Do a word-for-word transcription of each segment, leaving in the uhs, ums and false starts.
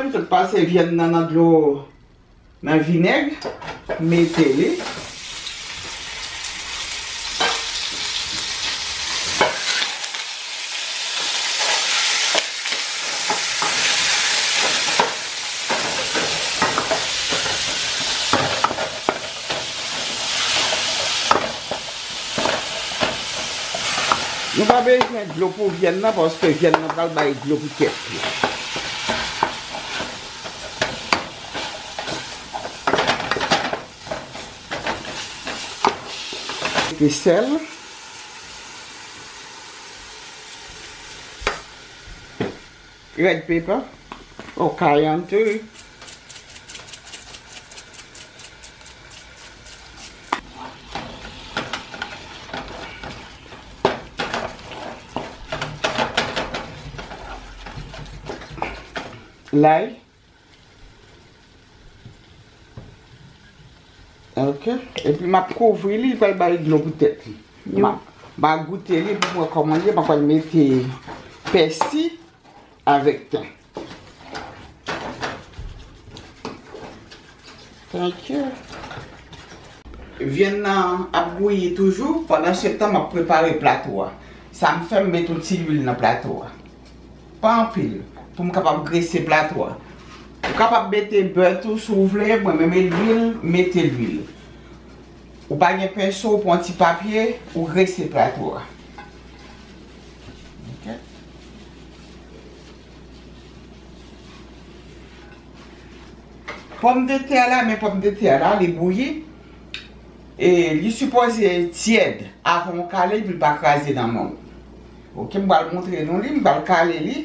Sot pase vyann nan nan dlo, nan vinèg, mete li. Nou pa bezwen dlo pou vyann nan, paske vyann nan pral bay dlo pou tèt li. Mete sèl. Red pepper. O, cayenne tou. Lay. Ok. Epi m ap kouvri li, li pral bay dlo pou tèt li. M a, m a goute li pou m wè kòman l ye. M a pral mete pèsi avèk ten. Thank you. Vyann nan ap bouyi toujou. Pandan se tan, m ap prepare plato a. Sa m fè, m met yon ti lwil nan plato a. Pa anpil, pou m kapab grese plato a. Ou kapab mete bè tou si w vle, mwen menm e lwil, m mete lwil. Ou pa gen penso, ou pran ti papye, ou grese plato a. Ok. Pòmdetè la, men pòmdetè la, li bouyi. E li sipoze tyèd avan w kale l pou l pa kraze nan men w. Ok, m pral montre nou li, m pral kale li.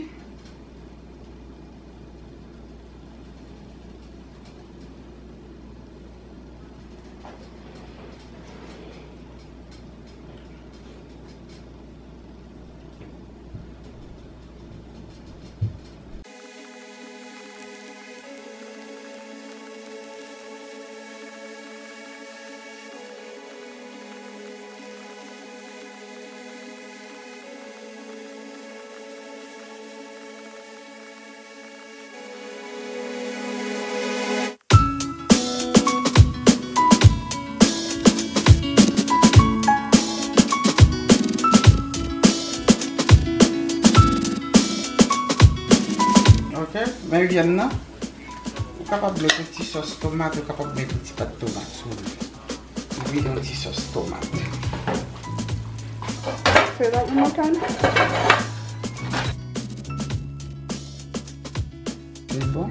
Ok, men vyann nan. Ou kapab met yon ti sòs tomat, ou kapab met yon ti pat tomat sou li. Ou vide yon ti sòs tomat. Fè la pou mwen, Karen. Se bon.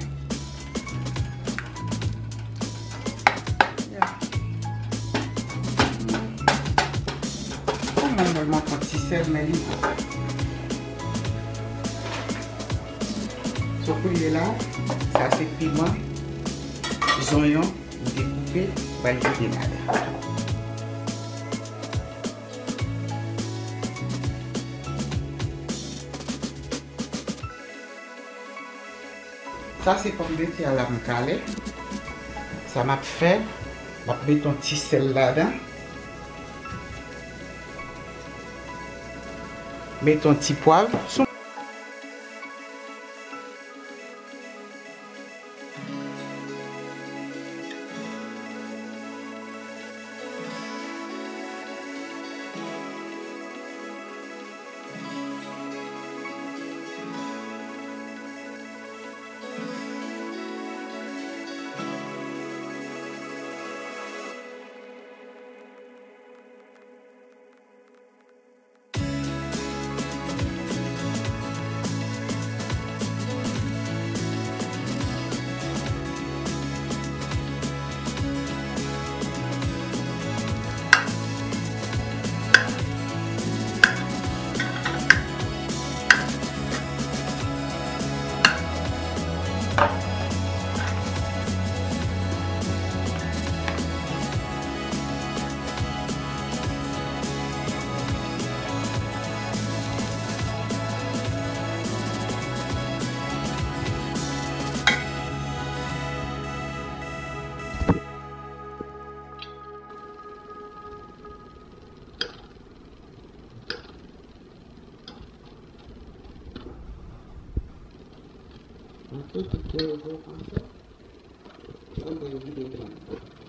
Ya. Kòman mwen manke yon ti sèl, men li bon. So, koulye la, sa se piman, zonyon, m dekoupe, bay vide ladan. Sa se pòmdetè la m kale. Sa m ap fè, m ap met yon ti sèl ladan. Met yon ti pwav. Sou Anfèt, tout rezon anfèt, sa mwen vide pran.